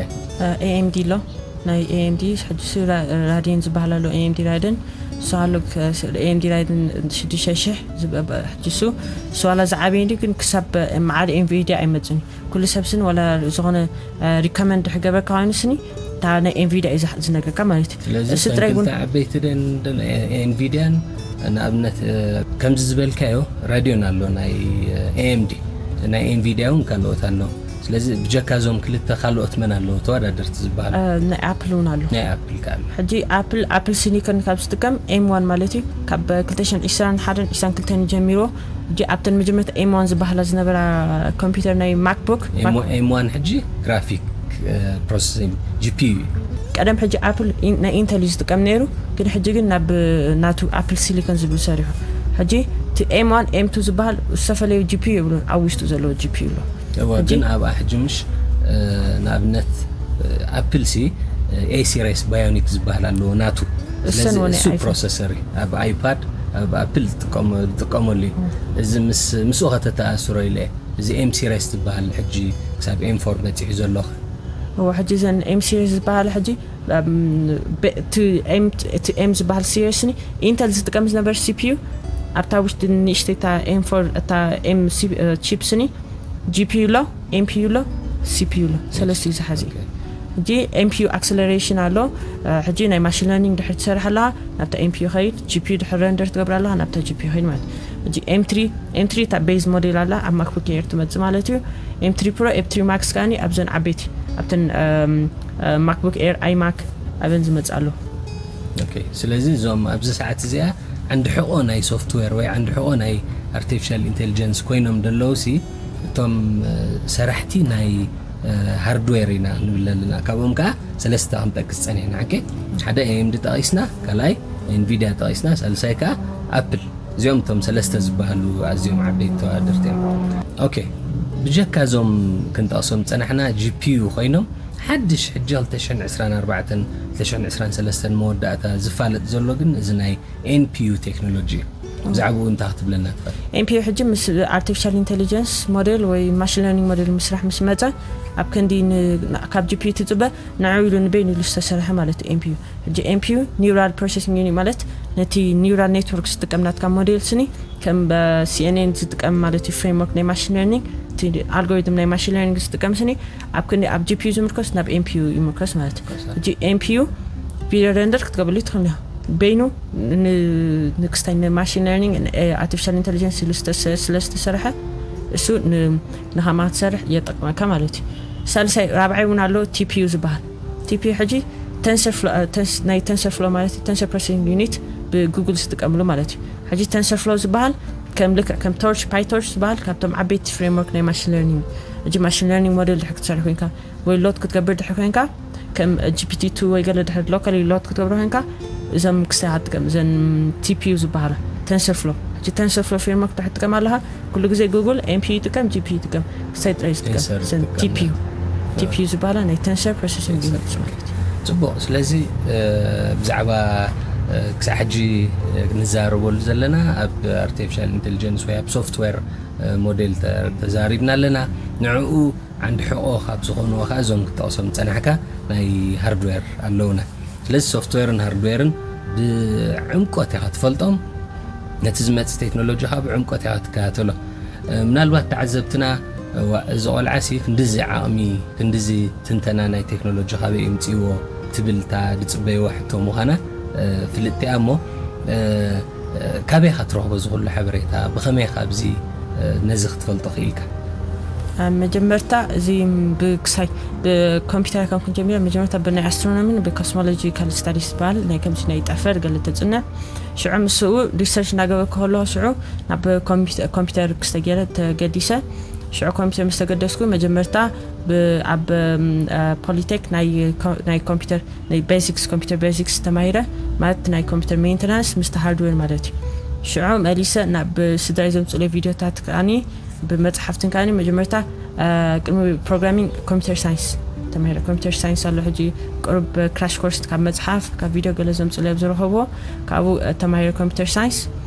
ኤኤምዲ ኣሎ ናይ ኤኤምዲ ሕጂ ሱ ራዲን ዝበሃል ኣሎ ኤኤምዲ ራይደን እሱ ኣሎ ኤኤምዲ ራይደን ሽዱሽተ ሽሕ ሕጂ ሱ እሱ ዋላ ዝዓበየ እንዲ ግን ክሳብ መዓል ኤንቪድያ ኣይመፅን ኩሉ ሰብስን ዋላ ዝኾነ ሪኮመንድ ሕገበርካ ኮይኑ ስኒ እታ ናይ ኤንቪድያ እዩ ዝነግረካ ማለት እዩ ስለዚ እሱ ጥራይ እውን ክልተ ዓበይቲ ደን ኤንቪድያን ንኣብነት ከምዚ ዝበልካዮ ራድዮን ኣሎ ናይ ኤኤምዲ ናይ ኤንቪድያ እውን ካልኦት ኣሎ። ስለዚ ብጀካ እዞም ክልተ ካልኦት መን ኣለዉ ተወዳደርቲ ዝበሃሉ? ናይ ኣፕል እውን ኣሎ። ናይ ኣፕል ከኣ ኣሎ። ሕጂ ኣፕል ኣፕል ሲሊኮን ካብ ዝጥቀም ኤም ዋን ማለት እዩ ካብ ክልተ ሽሕን ዕስራን ሓደን ዕስራን ክልተን ጀሚርዎ ሕጂ ኣብተን መጀመርታ ኤም ዋን ዝበሃላ ዝነበራ ኮምፒውተር ናይ ማክቡክ ኤም ዋን ሕጂ ግራፊክ ፕሮሰሲንግ ጂፒዩ እዩ። ቀደም ሕጂ ኣፕል ኢን- ናይ ኢንተል እዩ ዝጥቀም ነይሩ ግን ሕጂ ግን ናብ ናቱ ኣፕል ሲሊኮን ዝብል ሰሪሑ ሕጂ እቲ ኤም ዋን ኤም ቱ ዝበሃል ዝተፈለዩ ጂፒዩ የብሉን ኣብ ውሽጡ ዘለዎ ጂፒዩ ኣሎ እዋ ሕጂ- ግን ኣብኣ ሕጂ ምሽ ንኣብነት ኣፕል ሲ ኤ ሲሪስ ባዮኒክ ዝበሃል ኣለዎ ናቱ እሰን ስለዚ ወነ እሱ ኣይፎን። ፕሮሰሰር እዩ ኣብ ኣይፓድ ኣብ ኣፕል ዝጥቀሙ- ዝጥቀመሉ እዩ እዚ ምስ ምስኡ ከተተኣስሮ ኢለ እየ እዚ ኤም ሲሪስ ዝበሃል ሕጂ ክሳብ ኤም ፎር በፂሑ ዘሎ ኸ እዎ ሕጂ እዘን ኤም ሲሪስ ዝበሃላ ሕጂ እም፣ በ- እቲ ኤም- እቲ ኤም ዝበሃል ሲሪስ ኒ ኢንተል ዝጥቀም ዝነበር ሲፒዩ ኣብታ ውሽጢ ንእሽተይ እታ ኤም ፎር እታ ኤም ቺፕስ ኒ ጂፒዩ ኣሎ ኤምፒዩ ኣሎ ሲፒዩ ኣሎ ሰለስቲኡ ዝሓዘ እዩ ሕጂ ኤምፒዩ ኣክሰለሬሽን ኣሎ ሕጂ ናይ ማሽን ለርኒንግ ድሕር ትሰርሕ ኣለካ ናብታ ኤምፒዩ ከይድ ጂፒዩ ድሕር ረንደር ትገብር ኣለካ ናብታ ጂፒዩ ከይድ ማለት ሕጂ ኤም ትሪ ኤም ትሪ እታ ቤዝ ሞዴል ኣላ ኣብ ማክቡክ ኤር ትመፅእ ማለት እዩ ኤም ትሪ ፕሮ ኤም ትሪ ማክስ ከዓኒ ኣብዘን ዓበይቲ ኣብተን ማክቡክ ኤር ኣይማክ ኣበን ዝመፅእ ኣሎ ስለዚ እዞም ኣብዚ ሰዓት እዚኣ ዓንዲ ሕቆ ናይ ሶፍትዌር ወይ ዓንዲ ሕቆ ናይ ኣርቲፊሻል ኢንቴሊጀንስ ኮይኖም ደለዉ ሲ እቶም ሰራሕቲ ናይ ሃርድዌር ኢና ንብል ኣለና ካብኦም ከዓ ሰለስተ ክንጠቅስ ፀኒሕና ሓቂ ሓደ ኤምዲ ጠቂስና ካልኣይ ኤንቪድያ ጠቂስና ሳልሳይ ከዓ ኣፕል እዚኦም እቶም ሰለስተ ዝበሃሉ ኣዝዮም ዓበይቲ ተዋደርቲ እዮም ኦኬ ብጀካ እዞም ክንጠቅሶም ፀናሕና ጂፒዩ ኮይኖም ሓድሽ ሕጂ ክልተ ሽሕን ዕስራን ኣርባዕተን ክልተ ሽሕን ዕስራን ሰለስተን መወዳእታ ዝፋለጥ ዘሎ ግን እዚ ናይ ኤንፒዩ ቴክኖሎጂ እዩ። ብዛዕባኡ እንታይ ክትብለና ትኽእል? ኤንፒዩ ሕጂ ምስ ኣርቲፊሻል ኢንቴሊጀንስ ሞዴል ወይ ማሽን ለርኒንግ ሞዴል ምስራሕ ምስ መፀ ኣብ ክንዲ ን- ን- ካብ ጂፒዩ ትፅበ ንዕኡ ኢሉ ንበይኑ ኢሉ ዝተሰርሐ ማለት እዩ ኤንፒዩ። ሕጂ ኤንፒዩ ኒውራል ፕሮሰሲንግ ዩኒት ማለት ነቲ ኒውራል ኔትወርክ ዝጥቀም ናትካ ሞዴል ስኒ ከም ሲኤንኤን ዝጥቀም ማለት እዩ ፍሬምወርክ ናይ ማሽን ለርኒንግ እቲ ኣልጎሪትም ናይ ማሽን ለርኒንግ ዝጥቀም ስኒ ኣብ ክንዲ ኣብ ጂፒዩ ዝምርኮስ ናብ ኤንፒዩ ይምርኮስ ማለት እዩ። ሕጂ ኤንፒዩ ቪዲዮ ረንደር ክትገብሉ ትኽእል ኢኻ። በይኑ ንክስታይ ንማሽን ለርኒንግ ኣርቲፊሻል ኢንቴሊጀንስ ኢሉ ስለ ዝተሰርሐ እሱ ንኻማ ክትሰርሕ የጠቅመካ ማለት እዩ። ሳልሳይ ራብዓይ እውን ኣሎ ቲፒዩ ዝበሃል ቲፒዩ ሕጂ ናይ ተንሰር ፍሎ ማለት እዩ ተንሰር ፕሮሰሲንግ ዩኒት ብጉግል ዝጥቀምሉ ማለት እዩ። ሕጂ ተንሰር ፍሎ ዝበሃል ከም ልክዕ ከም ቶርች ፓይቶርች ዝበሃል ካብቶም ዓበይቲ ፍሬምወርክ ናይ ማሽን ለርኒንግ ሕጂ ማሽን ለርኒንግ ሞዴል ድሕር ክትሰርሕ ኮይንካ ወይ ሎድ ክትገብር ድሕር ኮይንካ ከም ጂፒቲ ቱ ወይ ገለ ድሕር ሎካሊ ሎድ ክትገብር ኮይንካ እዞም ክስታይ ትጥቀም እዘን ቲፒዩ ዝበሃላ ተንሰር ፍሎ ሕጂ ተንሰር ፍሎ ፍሬምወርክ ድሕር ትጥቀም ኣለካ ኩሉ ግዜ ጉግል ኤምፒዩ ይጥቀም ጂፒዩ ይጥቀም ክስታይ ጥራይ ዝጥቀም እዘን ቲፒዩ ቲፒዩ ዝበሃላ ናይ ተንሰር ፕሮሰሲንግ ዩኒትስ ማለት እዩ። ፅቡቅ ስለዚ ብዛዕባ ክሳዕ ሕጂ ንዛረበሉ ዘለና ኣብ ኣርቲፊሻል ኢንቴሊጀንስ ወይ ኣብ ሶፍትዌር ሞዴል ተዛሪብና ኣለና ንዕኡ ዓንዲ ሕቆ ካብ ዝኾንዎ ከዓ እዞም ክጠቕሶም ዝፀናሕካ ናይ ሃርድዌር ኣለውና ስለዚ ሶፍትዌርን ሃርድዌርን ብዕምቆት ኢኻ ትፈልጦም ነቲ ዝመፅእ ቴክኖሎጂ ከዓ ብዕምቆት ኢኻ ትከታተሎ ምናልባት ተዓዘብትና እዋ፣ እዚ ቆልዓሲ ክንድዚ ዓቕሚ፣ ክንድዚ ትንተና ናይ ቴክኖሎጂ ካበይ ይምፅእዎ ትብል እታ ዝፅበይዋ ሕቶ ምዃና፣ እ፣ ፍልጥቲ እያ። እሞ፣ እ፣ እ፣ ካበይ ኢኻ ትረኽቦ እዚ ኩሉ ሓበሬታ? ብኸመይ ኢኻ ኣብዚ፣ እ፣ ነዚ ክትፈልጦ ክኢልካ? ኣብ መጀመርታ እዚ ብክሳይ ብኮምፒውተር ከም ክንጀምር፣ መጀመርታ ብናይ ኣስትሮኖሚን ብኮስሞሎጂካል ስታዲስ ዝበሃል ናይ ከምዚ ናይ ጠፈር ገለ ተጽንዕ። ሽዑ ምስኡ ሪሰርች እናገበርኩ ከለኹ ሽዑ ናብ ኮምፒውተ-፣ ኮምፒውተር ክስተገለ ተገዲሰ። ሽዑ ኮምፒውተር ምስ ተገደስኩ መጀመርታ ብ-፣ ኣብ፣ እም፣ እ፣ ፖሊቴክ ናይ ኮ-፣ ናይ ኮምፒውተር ናይ ቤዚክስ፣ ኮምፒውተር ቤዚክስ ተማሂረ፣ ማለት ናይ ኮምፒውተር ሜንተናንስ ምስቲ ሃርድዌር ማለት እዩ። ሽዑ መሊሰ ናብ ስድራይ ዘምፅኡለይ ቪድዮታት ከዓኒ ብመፅሓፍትን ከዓኒ መጀመርታ፣ እ፣ ቅድሚ ፕሮግራሚንግ ኮምፒውተር ሳይንስ ተማሂረ። ኮምፒውተር ሳይንስ ኣሎ ሕጂ ቅሩብ ክራሽ ኮርስ ካብ መፅሓፍ፣ ካብ ቪድዮ ገለ ዘምፅኡለይ ኣብ ዝረኸብዎ ካብኡ፣ እ፣ ተማሂረ ኮምፒውተር ሳይንስ።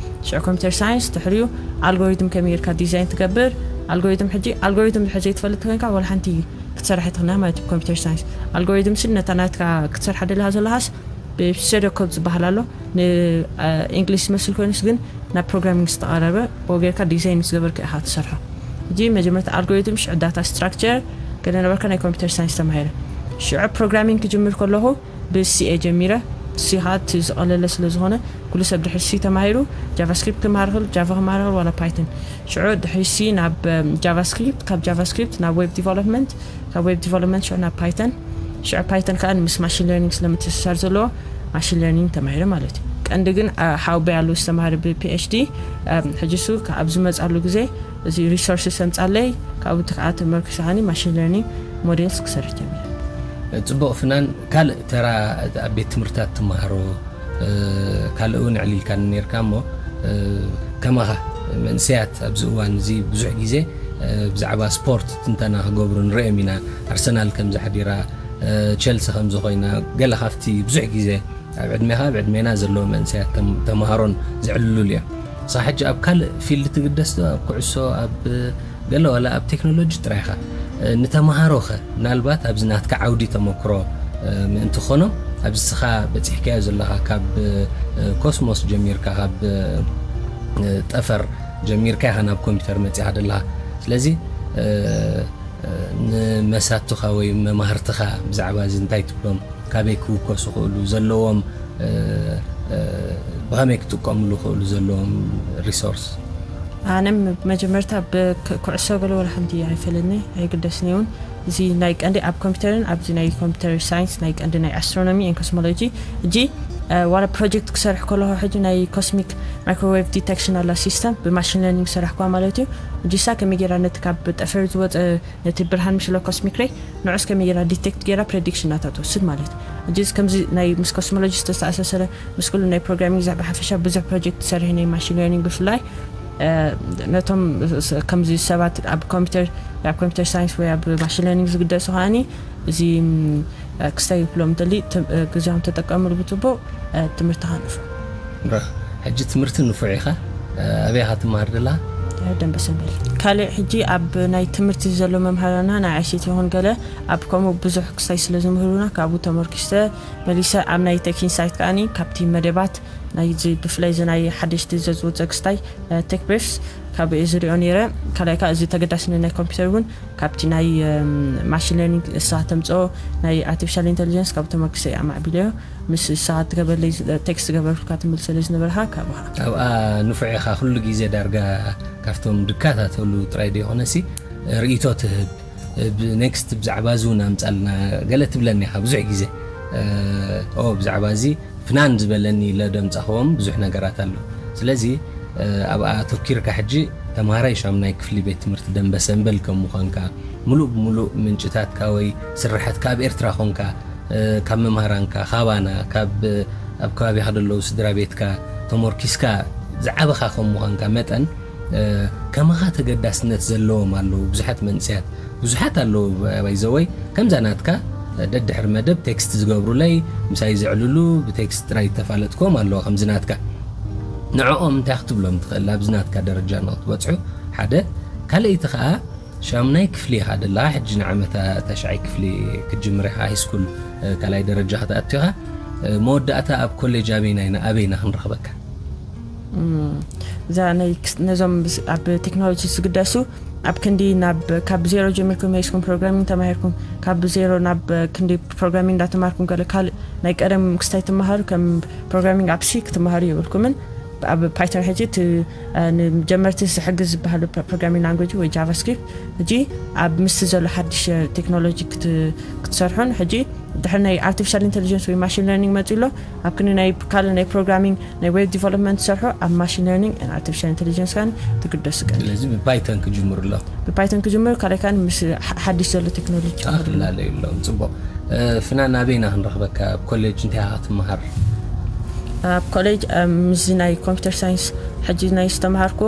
ሽዑ ኮምፒውተር ሳይንስ ድሕሪኡ ኣልጎሪትም ከመይ ጌርካ ዲዛይን ትገብር። ኣልጎሪትም ሕጂ፣ ኣልጎሪትም ድሕሪ ዘይትፈልጥ ኮይንካ ዋላ ሓንቲ ክትሰርሕ ኣይትኽእልን ማለት እዩ። ኮምፒውተር ሳይንስ ኣልጎሪትም ስል ነታ ናትካ ክትሰርሓ ደለኻ ዘለኻስ ብሰዶ ኮድ ዝበሃል ኣሎ። ንእንግሊሽ ዝመስል ኮይኑስ ግን ናብ ፕሮግራሚንግ ዝተቐረበ ብኡ ጌርካ ዲዛይን ምስ ገበርካ ኢኻ ትሰርሖ። ሕጂ መጀመርታ ኣልጎሪትም፣ ሽዑ ዳታ ስትራክቸር ገለ ነበርካ፣ ናይ ኮምፒውተር ሳይንስ ተማሂረ። ሽዑ ፕሮግራሚንግ ክጅምር ከለኹ ብሲኤ ጀሚረ። ሲ ኸዓ እቲ ዝቐለለ ስለ ዝኾነ ኩሉ ሰብ ድሕሪ ሲ ተማሂሩ ጃቫስክሪፕት ክመሃር ይኽእል፣ ጃቫ ክመሃር ይኽእል ዋላ ፓይተን። ሽዑ ድሕሪ ሲ ናብ፣ እም፣ ጃቫስክሪፕት፣ ካብ ጃቫስክሪፕት ናብ ዌብ ዲቨሎፕመንት፣ ካብ ዌብ ዲቨሎፕመንት ሽዑ ናብ ፓይተን። ሽዑ ፓይተን ከኣ ምስ ማሽን ለርኒንግ ስለ ምትእስሳር ዘለዎ ማሽን ለርኒንግ ተማሂረ ማለት እዩ። ቀንዲ ግን፣ አ፣ ሓውበይ ኣሎ ዝተማሃረ ብፒኤችዲ። እም፣ ሕጂ እሱ ካብ ዝመጻሉ ግዜ እዚ ሪሶርስ ሰምጻለይ፣ ካብኡ ከኣ ተመርኩሰ ከኣኒ ማሽን ለርኒንግ ሞዴልስ ክሰርሕ ጀሚረ። ጽቡቕ ፍናን፣ ካልእ ተራ ኣብ ቤት ትምህርታት ትመሃሮ፣ እ፣ ካልእ እውን ኣዕሊልካኒ ነርካ እሞ፣ እ፣ ከማኻ መንእሰያት ኣብዚ እዋን እዚ ብዙሕ ግዜ፣ እ፣ ብዛዕባ ስፖርት ትንተና ክገብሩ ንርእዮም ኢና። ኣርሰናል ከም ዘሕዲራ፣ እ፣ ቸልሲ ከም ዝኾይና፣ ገለ ካብቲ ብዙሕ ግዜ ኣብ ዕድሜኻ፣ ኣብ ዕድሜና ዘለዉ መንእሰያት ተም-፣ ተምሃሮን ዘዕልሉሉ እዮም። ንስኻ ሕጂ ኣብ ካልእ ፊልድ ትግደስ ዶ? ኣብ ኩዕሶ፣ ኣብ ገለ ዋላ ኣብ ቴክኖሎጂ ጥራይ ኢኻ። እ፣ ንተምሃሮኸ ምናልባት ኣብዚ ናትካ ዓውዲ ተመክሮ፣ እ፣ ምእንቲ ክኾኖም ኣብዚ ንስኻ በጺሕካዮ ዘለኻ ካብ፣ እ፣ ኮስሞስ ጀሚርካ፣ ካብ፣ እ፣ ጠፈር ጀሚርካ ኢኻ ናብ ኮምፒውተር መጺኻ ዘለኻ። ስለዚ፣ እ፣ እ፣ ንመሳቱኻ ወይ መማህርትኻ ብዛዕባ እዚ እንታይ ትብሎም? ካበይ ክውከሱ ክእሉ ዘለዎም፣ እ፣ እ፣ ብኸመይ ክጥቀምሉ ክእሉ ዘለዎም ሪሶርስ? ኣነ ም-፣ መጀመርታ ብክ-፣ ኩዕሶ ገለ ወላ ሓንቲ ኣይፈለኒ፣ ኣይግደስኒ እውን። እዚ ናይ ቀንዲ ኣብ ኮምፒውተርን ኣብዚ ናይ ኮምፒውተር ሳይንስ ናይ ቀንዲ ናይ ኣስትሮኖሚ ኤን ኮስሞሎጂ። ሕጂ፣ እ፣ ዋላ ፕሮጀክት ክሰርሕ ከለኹ ሕጂ ናይ ኮስሚክ ማይክሮዌቭ ዲቴክሽን ኣላ ሲስተም ብማሽን ለርኒንግ ዝሰራሕኩዋ ማለት እዩ። ሕጂ እሳ ከመይ ጌራ ነቲ ካብ ጠፈር ዝወፀ ነቲ ብርሃን ምሽ ኣሎ ኮስሚክ ሬይ ንዑስ ከመይ ጌራ ዲቴክት ጌራ ፕሬዲክሽን ናታ ትወስድ ማለት እዩ። ሕጂ እዚ ከምዚ ናይ ምስ ኮስሞሎጂ ዝተኣሳሰረ ምስ ኩሉ ናይ ፕሮግራሚንግ ዛዕባ ሓፈሻ ብዙሕ ፕሮጀክት ትሰርሕ ናይ ማሽን ለርኒንግ ብፍላይ፣ እ፣ ነቶም ስ-፣ ከምዚ ሰባት ኣብ ኮምፒውተር፣ ኣብ ኮምፒውተር ሳይንስ ወይ ኣብ ማሽን ለርኒንግ ዝግደሱ ከኣኒ እዚ፣ ም፣ እ፣ ክስታይ ይብሎም ደሊ ት-፣ እ፣ ግዜኹም ተጠቀምሉ ብጽቡቕ፣ እ፣ ትምህርትኻ ንፉዕ። ራ፣ ሕጂ ትምህርቲ ንፉዕ ኢኻ። እ፣ ኣበይ ኢኻ ትመሃር ደላ? እ፣ ደንበ ሰንበል። ካልእ ሕጂ ኣብ ናይ ትምህርቲ ዘሎ መምሃራና ናይ ኣይሲቲ ይኹን ገለ ኣብ ከምኡ ብዙሕ ክስታይ ስለ ዝምህሩና ካብኡ ተመርኪሰ መሊሰ ኣብ ናይ ቴክ ኢንሳይት ከኣኒ ካብቲ መደባት ናይ እዚ ብፍላይ እዚ ናይ ሓደሽቲ ዘዝወፀ ክስታይ፣ እ፣ ቴክ ብሪፍስ ካብ ዝሪኦ ነይረ። ካልኣይ ከዓ እዚ ተገዳስነት ናይ ኮምፒውተር እውን ካብቲ ናይ፣ እም፣ ማሽን ለርኒንግ እሳ ተምፅኦ ናይ ኣርቲፊሻል ኢንተሊጀንስ ካብ ተመርኪሰ እየ ኣማዕቢለዮ። ምስ እሳ ትገበለይ ዝ-፣ ቴክስት ገበርኩልካ ትምልሰለይ ዝነበርካ ካብኻ። ኣብኣ ንፉዕ ኢኻ፣ ኩሉ ግዜ ዳርጋ ካብቶም ድካታተሉ ጥራይ ዘይኮነሲ ርእይቶ ትህብ። ብ-፣ ኔክስት ብዛዕባ እዚ እውን ኣምጻልና ገለ ትብለኒ ኢኻ ብዙሕ ግዜ። እ፣ ኦ፣ ብዛዕባ እዚ ፍናን ዝበለኒ ኢለ ደምጻኽዎም ብዙሕ ነገራት ኣሎ። ስለዚ፣ እ፣ ኣብኣ ኣተኪርካ ሕጂ ተምሃራይ ሻምናይ ክፍሊ ቤት ትምህርቲ ደንበ ሰንበል ከም ምዃንካ፣ ምሉእ ብምሉእ ምንጭታትካ ወይ ስርሓትካ ኣብ ኤርትራ ኾንካ፣ እ፣ ካብ መምሃራንካ፣ ካባና፣ ካብ፣ ኣብ ከባቢኻ ዘለዉ ስድራ ቤትካ ተሞርኪስካ ዝዓበኻ ከም ምዃንካ መጠን፣ እ፣ ከማኻ ተገዳስነት ዘለዎም ኣለዉ ብዙሓት መንእሰያት። ብዙሓት ኣለዉ፣ ባይ ዘ ወይ፣ ከምዛ ናትካ ደድሕሪ መደብ ቴክስት ዝገብሩለይ፣ ምሳይ ዘዕልሉ፣ ብቴክስት ጥራይ እተፋለጥክዎም ኣለዉ ከምዚ ናትካ። ንዕኦም እንታይ ክትብሎም ትኽእል? ኣብዚ ናትካ ደረጃ ንክትበጽሑ፣ ሓደ። ካልኣይቲ ኸኣ፣ ሻምናይ ክፍሊ ኢኻ ደለኻ፣ ሕጂ ንዓመታ ታሽዓይ ክፍሊ ክትጅምር ኢኻ፣ ሃይስኩል፣ እ፣ ካልኣይ ደረጃ ክትኣቱ ኢኻ። እ፣ መወዳእታ ኣብ ኮሌጅ ኣበይና ኢና፣ ኣበይና ክንረኽበካ? እም፣ እዛ ናይ ክስ-፣ ነዞም ብስ-፣ ኣብ ቴክኖሎጂ ዝግደሱ ኣብ ክንዲ ናብ ካብ ዜሮ ጀሚርኩም ሃይስኩል ፕሮግራሚንግ ተማሂርኩም ካብ ዜሮ ናብ ክንዲ ፕሮግራሚንግ እንዳተማርኩም ገለ ካልእ ናይ ቀደም ክስታይ ትመሃሩ ከም ፕሮግራሚንግ ኣብ ሲ ክትመሃሩ የብልኩምን። ኣብ ፓይተን ሕጂ እቲ ንጀመርቲ ዝሕግዝ ዝበሃሉ ፕሮግራሚንግ ላንጉጅ ወይ ጃቫስክሪፕት ሕጂ ኣብ ምስቲ ዘሎ ሓድሽ ቴክኖሎጂ ክትሰርሑን ሕጂ ድሕሪ ናይ ኣርቲፊሻል ኢንቴሊጀንስ ወይ ማሽን ለርኒንግ መፅኡ ኣሎ። ኣብ ክንዲ ናይ ካልእ ናይ ፕሮግራሚንግ ናይ ዌብ ዲቨሎፕመንት ዝሰርሑ ኣብ ማሽን ለርኒንግ ን ኣርቲፊሻል ኢንቴሊጀንስ ካን ትግደሱ ገለ። ስለዚ ብፓይተን ክጅምሩ ኣሎ። ብፓይተን ክጅምሩ ካልእ ካን ምስ ሓድሽ ዘሎ ቴክኖሎጂ ክላለዩ ኣለዎም። ፅቡቅ። ፍናን ኣበይና ክንረኽበካ? ኣብ ኮሌጅ እንታይ ኢኻ ትመሃር? ኣብ ኮሌጅ ምስዚ ናይ ኮምፒተር ሳይንስ ሕጂ ናይ ዝተምሃርኩ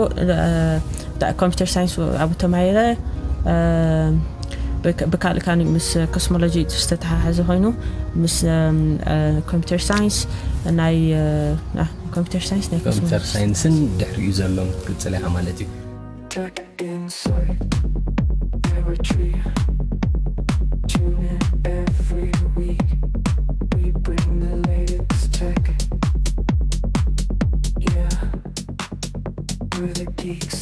ኮምፒተር ሳይንስ ኣብኡ ተማሂረ። ብካልእ ካኒ ምስ ኮስሞሎጂ ዝተተሓሓዘ ኮይኑ ምስ ኮምፒተር ሳይንስ ናይ ኮምፒተር ሳይንስ ናይ ኮምፒተር ሳይንስን ድሕሪኡ ዘሎም ክትቅፅል ኢኻ ማለት እዩ። Tech Insight Territory. Tune in every week. We bring the latest tech. Yeah. We're the geeks.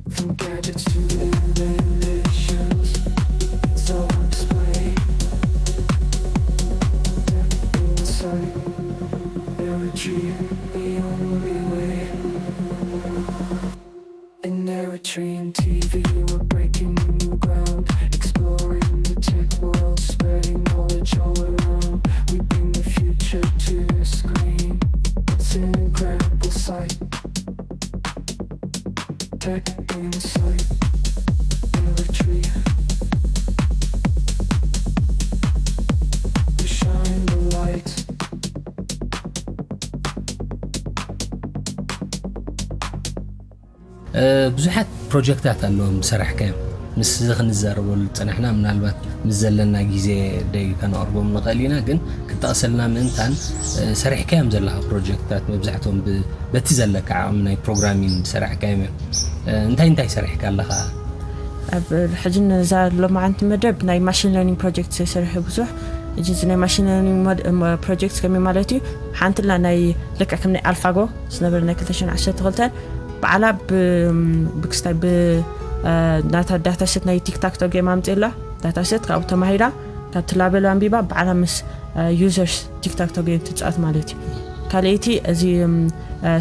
From gadgets to inventions, it's all on display. Tech Insight Territory, the only way. In Eritrean T V, we're breaking new ground, exploring the tech world, spreading knowledge all around. We bring the future to your screen. It's an incredible sight. Tech Insight Eritrea. We shine the light. ብዙሓት ፕሮጀክታት ኣለዎም ዝሰራሕካዮም። ምስ እዚ ክንዛረበሉ ዝፀናሕና ምናልባት ምስ ዘለና ግዜ ደይ ከነቕርቦም ንኽእል ኢና፣ ግን ክጠቕሰልና ምእንታን ሰሪሕካዮም ዘለኻ ፕሮጀክታት መብዛሕትኦም በቲ ዘለካ ዓቕሚ ናይ ፕሮግራሚንግ ዝሰራሕካዮም እዮም። እንታይ እንታይ ሰሪሕካ ኣለኻ? ኣብ ሕጂ ነዛ ሎማዓንቲ መደብ ናይ ማሽን ለርኒንግ ፕሮጀክት ሰሪሐ ብዙሕ። ሕጂ እዚ ናይ ማሽን ለርኒንግ ፕሮጀክት ከመይ ማለት እዩ? ሓንቲ ላ ናይ ልክዕ ከም ናይ ኣልፋጎ ዝነበረ ናይ ክልተ ሽሕን ዓሰርተ ክልተን ባዕላ ብክስታይ ብናታ ዳታ ሴት ናይ ቲክታክቶ ጌም ኣምፅላ ዳታ ሴት ካብኡ ተማሂራ ካብቲ ላበል ኣንቢባ ባዕላ ምስ ዩዘርስ ቲክታክቶ ጌም ትፃወት ማለት እዩ። ካልኣይቲ እዚ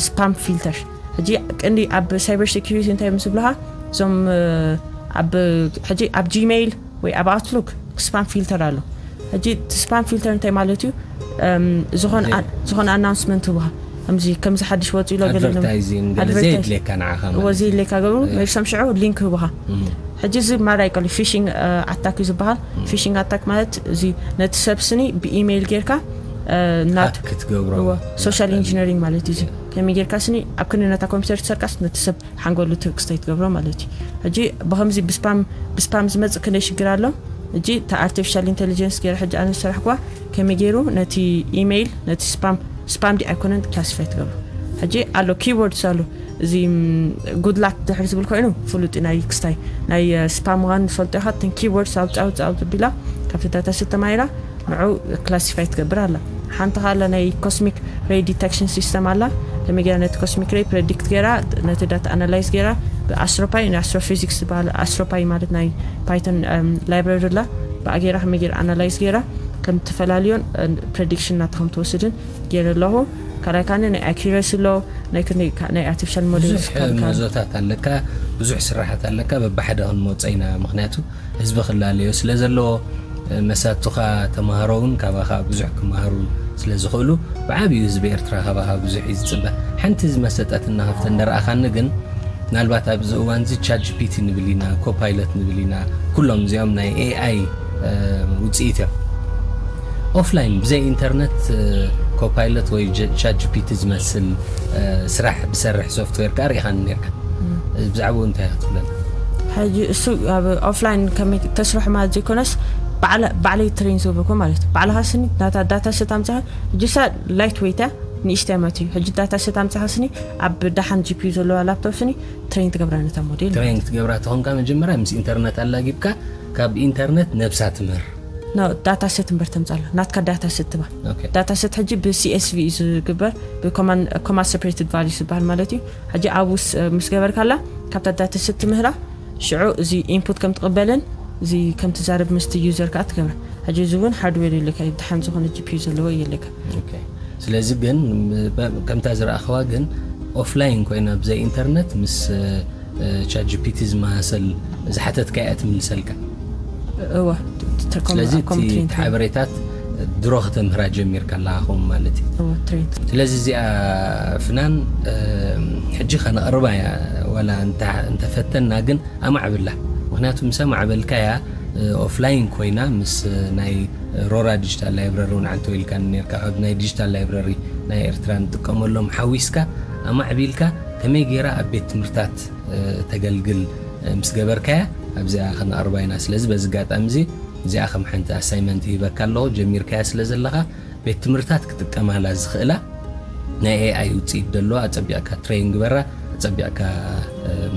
ስፓም ፊልተር ሕጂ ቅንዲ ኣብ ሳይበር ሴኩሪቲ እንታይ ምስ ብልኻ እዞም ኣብ ሕጂ ኣብ ጂሜይል ወይ ኣብ ኣውትሉክ ስፓም ፊልተር ኣሎ። ሕጂ ስፓም ፊልተር እንታይ ማለት እዩ? ዝኾነ ኣናውንስመንት ህቡኻ ከምዚ ከምዚ ሓድሽ ወፂኡ ሎ ገለ ኣድቨርታይዚንግ ገለ ኣድቨርታይዝ- ዘይድልየካ ንዓኻ ማለት እዩ። ወዚ ኢለካ ገብሩ መሪሶም ሽዑ ሊንክ ህቡኻ። ሕጂ እዚ ማራ ይቀሉ ፊሽንግ ኣታክ እዩ ዝበሃል። ፊሽንግ ኣታክ ማለት እዚ ነቲ ሰብ ስኒ ብኢሜይል ጌርካ ናት ሃክ ክትገብሮ ሶሻል ኢንጂነሪንግ ማለት እዩ። እዚ ከመይ ጌርካ ስኒ ኣብ ክንዲ ነታ ኮምፒውተር ትሰርቃስ ነቲ ሰብ ሓንጎሉ ትክስታይ ትገብሮ ማለት እዩ። ሕጂ ብከምዚ ብስፓም ብስፓም ዝመፅእ ክንደይ ሽግር ኣሎ። ሕጂ እታ ኣርቲፊሻል ኢንቴሊጀንስ ገይረ ሕጂ ኣነ ዝሰራሕኩዋ ከመይ ገይሩ ነቲ ኢሜይል ነቲ ስፓም ስፓም ዲ ኣይኮነን ክላሲፋይ ትገብሮ። ሕጂ ኣሎ ኪወርድስ ኣሎ እዚ ጉድ ላክ ድሕሪ ዝብል ኮይኑ ፍሉጥ እዩ። ናይ ክስታይ ናይ ስፓም ምዃኑ ዝፈልጦ ኢኻ። እተን ኪወርድስ ኣውፅእ ኣውፅእ ኣውፅእ ቢላ ካብቲ ዳታ ሴት ተማሂራ ንዑ ክላሲፋይ ትገብር ኣላ። ሓንቲ ካለ ናይ ኮስሚክ ሬይ ዲተክሽን ሲስተም ኣላ። ከመይ ገይራ ነቲ ኮስሚክ ሬይ ፕሬዲክት ገይራ ነቲ ዳታ ኣናላይዝ ገይራ ብኣስትሮፓይ ናይ ኣስትሮፊዚክስ ዝበሃል ኣስትሮፓይ ማለት ናይ ፓይቶን ላይብረሪ ኣላ። ብኣ ገይራ ከመይ ገይራ ኣናላይዝ ገይራ ከም ተፈላለዮን ፕሬዲክሽን ናታ ከም ትወስድን ገይረ ኣለኹ። ካልኣይ ካኒ ናይ ኣኪረሲ ኣሎ ናይ ክንደይ ካ- ናይ ኣርቲፊሻል ሞዴል ብዙሕ መዞታት ኣለካ፣ ብዙሕ ስራሓት ኣለካ። በብሓደ ክንመፆ ኢና፣ ምክንያቱ ህዝቢ ክላለዮ ስለ ዘለዎ መሳቱኻ ተምሃሮ እውን ካባኻ ብዙሕ ክመሃሩ ስለ ዝኽእሉ ብዓብዩ ህዝቢ ኤርትራ ካባኻ ብዙሕ እዩ ዝፅበ። ሓንቲ ዝመሰጠትና ካብተን ደረኣኻኒ ግን ምናልባት ኣብዚ እዋን እዚ ቻት ጂፒቲ ንብል ኢና፣ ኮፓይለት ንብል ኢና፣ ኩሎም እዚኦም ናይ ኤኣይ ውፅኢት እዮም። ኦፍላይን ብዘይ ኢንተርነት ኮፓይለት ወይ ቻት ጂፒቲ ዝመስል ስራሕ ብሰርሕ ሶፍትዌር ከዓ ርኢኻኒ ነርካ። ብዛዕባኡ እንታይ ክትብለና? ሕጂ እሱ ኣብ ኦፍላይን ከመይ ተስርሑ ማለት ዘይኮነስ ባዕለ- ባዕለይ ትሬን ዝገብርኩ ማለት እዩ። ባዕልኻ ስኒ ናታ ዳታ ሴት ኣምፅኻ ሕጂ ሳ ላይት ዌይት እያ ንእሽተይ ማለት እዩ። ሕጂ ዳታ ሴት ኣምፅኻ ስኒ ኣብ ደሓን ጂፒዩ ዘለዋ ላፕቶፕ ስኒ ትሬን ትገብራ ነታ ሞዴል ትሬን ክትገብራ ተኾንካ መጀመርያ ምስ ኢንተርነት ኣላጊብካ ካብ ኢንተርነት ነብሳ ትምህር። ኖ ዳታ ሴት እምበር ተምፃላ ናትካ ዳታ ሴት ትባ ዳታ ሴት ሕጂ ብሲኤስቪ እዩ ዝግበር ብኮማ ሰፕሬትድ ቫሊስ ዝበሃል ማለት እዩ። ሕጂ ኣብኡ ምስ ገበርካላ ካብታ ዳታ ሴት ትምህራ ሽዑ እዚ ኢንፑት ከም ትቕበልን እዚ ከም ትዛረብ ምስቲ ዩዘር ከዓ ትገብር። ሕጂ እዚ እውን ሃርድዌር የለካ፣ ደሓን ዝኾነ ጂ ፒ ዩ ዘለዎ የለካ። ስለዚ ግን ከምታ ዝረኣኽዋ ግን ኦፍላይን ኮይና ብዘይ ኢንተርነት ምስ ቻት ጂ ፒ ቲ ዝመሳሰል ዝሓተትካ እያ ትምልሰልካ። እወ። ስለዚ እቲ ሓበሬታት ድሮ ክተምህራ ጀሚርካ ኣለኻ ኹም ማለት እዩ። ስለዚ እዚኣ ፍናን ሕጂ ከነቕርባ እያ፣ ዋላ እንተፈተና ግን ኣማዕብላ። ምክንያቱ ምስ ኣማዕበልካ እያ ኦፍላይን ኮይና ምስ ናይ ሮራ ዲጂታል ላይብረሪ እውን ዓንተው ኢልካ ነርካ፣ ካብ ናይ ዲጂታል ላይብረሪ ናይ ኤርትራ ንጥቀመሎም ሓዊስካ ኣማዕቢልካ ከመይ ገይራ ኣብ ቤት ትምህርታት ተገልግል ምስ ገበርካያ ኣብዚኣ ከነቕርባ ኢና። ስለዚ በዚ ኣጋጣሚ እዚ እዚኣ ከም ሓንቲ ኣሳይመንት ይህበካ ኣለኹ። ጀሚርካያ ስለ ዘለኻ ቤት ትምህርታት ክጥቀማላ ዝኽእላ ናይ ኤ ኣይ ውፅኢት ደለዋ ኣፀቢቕካ ትሬን ግበራ፣ ኣፀቢቕካ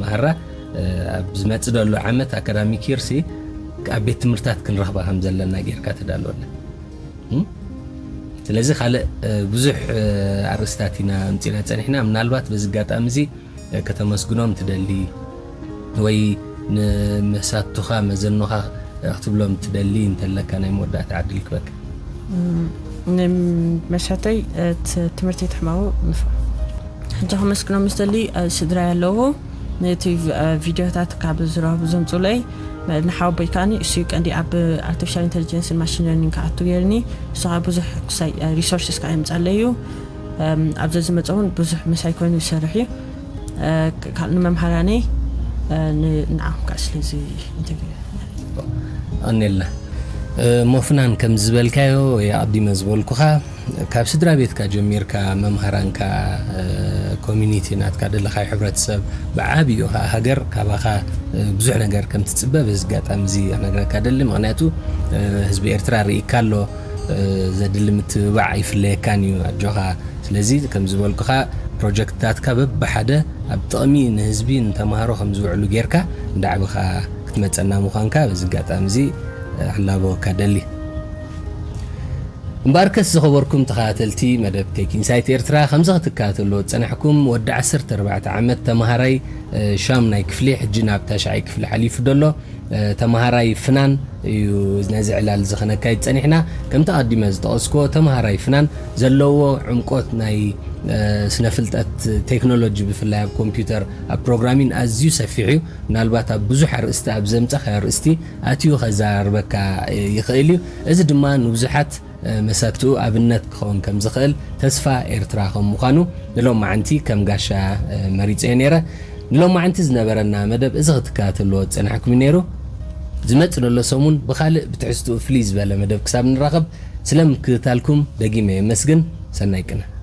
መሃራ። ኣብ ዝመፅእ ደሎ ዓመት ኣካዳሚክ ይርሲ ኣብ ቤት ትምህርታት ክንረኽባ ከም ዘለና ጌርካ ተዳልወና። ስለዚ ካልእ ብዙሕ ኣርእስታት ኢና ኣምፂና ፀኒሕና። ምናልባት በዚ ኣጋጣሚ እዚ ከተመስግኖም ትደሊ ወይ ንመሳቱኻ መዘኖኻ ክትብሎም ትደሊ እንተለካ ናይ መወዳእታ ዕድል ክበካ። መሳተይ ትምህርቲ ትሕማው ንፍ ሕጂ ከመስግኖም ምስ ደሊ ስድራ ኣለዎ። ነቲ ቪዲዮታት ካብ ዝረኽቡ ዘምፁለይ ንሓወቦይ ከዓኒ እሱ ቀንዲ ኣብ ኣርቲፊሻል ኢንቴሊጀንስን ማሽን ለርኒንግ ክኣቱ ገይርኒ። እሱ ከዓ ብዙሕ ክሳይ ሪሶርስስ ከዓ የምፃለይ እዩ። ኣብዚ ዝመፀ እውን ብዙሕ ምሳይ ኮይኑ ይሰርሕ እዩ። ንመምሃራነይ ንዓኹም ከዓ ስለዚ ኢንተርቪው ኣኔልና ሞፍናን ከም ዝበልካዮ ወይ ኣቕዲመ ዝበልኩኻ ካብ ስድራ ቤትካ ጀሚርካ መምሃራንካ ኮሚኒቲ ናትካ ደለኻዮ ሕብረተሰብ ብዓብዩ ከዓ ሃገር ካባኻ ብዙሕ ነገር ከም ትፅበ በዚ ኣጋጣሚ እዚ ክነግረካ ደሊ። ምክንያቱ ህዝቢ ኤርትራ ርኢካ ኣሎ፣ ዘድሊ ምትብባዕ ይፍለየካን እዩ። ኣጆኻ። ስለዚ ከም ዝበልኩኻ ፕሮጀክትታትካ በብሓደ ኣብ ጥቕሚ ንህዝቢ ንተምሃሮ ከም ዝውዕሉ ጌርካ እንዳዕብኻ ክትመፀና ምዃንካ በዚ ኣጋጣሚ እዚ ክላበወካ ደሊ። እምበኣርከስ ዝኸበርኩም ተኸታተልቲ መደብ ቴክ ኢንሳይት ኤርትራ ከምዚ ክትከታተልዎ ዝፀናሕኩም ወዲ ዓሰርተ ኣርባዕተ ዓመት ተምሃራይ ሻምናይ ክፍሊ ሕጂ ናብ ታሽዓይ ክፍሊ ሓሊፉ ደሎ ተምሃራይ ፍናን እዩ ነዚ ዕላል እዚ ከነካይድ ጸኒሕና። ከምቲ ኣቐዲመ ዝጠቐስክዎ ተምሃራይ ፍናን ዘለዎ ዕምቆት ናይ ስነ ፍልጠት ቴክኖሎጂ ብፍላይ ኣብ ኮምፒውተር ኣብ ፕሮግራሚን ኣዝዩ ሰፊሕ እዩ። ምናልባት ኣብ ብዙሕ ኣርእስቲ ኣብ ዘምጻኻዮ ኣርእስቲ ኣትዩ ከዘራርበካ ይኽእል እዩ። እዚ ድማ ንብዙሓት መሳትኡ ኣብነት ክኸውን ከም ዝኽእል ተስፋ ኤርትራ ከም ምዃኑ ንሎማዓንቲ ከም ጋሻ መሪጸዮ ነይረ። ንሎማዓንቲ ዝነበረና መደብ እዚ ክትከታተልዎ ዝጸናሕኩም እዩ ነይሩ። ዝመጽእ ዘሎ ሰሙን ብኻልእ ብትሕዝትኡ ፍልይ ዝበለ መደብ ክሳብ ንራኸብ ስለ ምክትታልኩም ደጊመ የመስግን። ሰናይ ቅነ።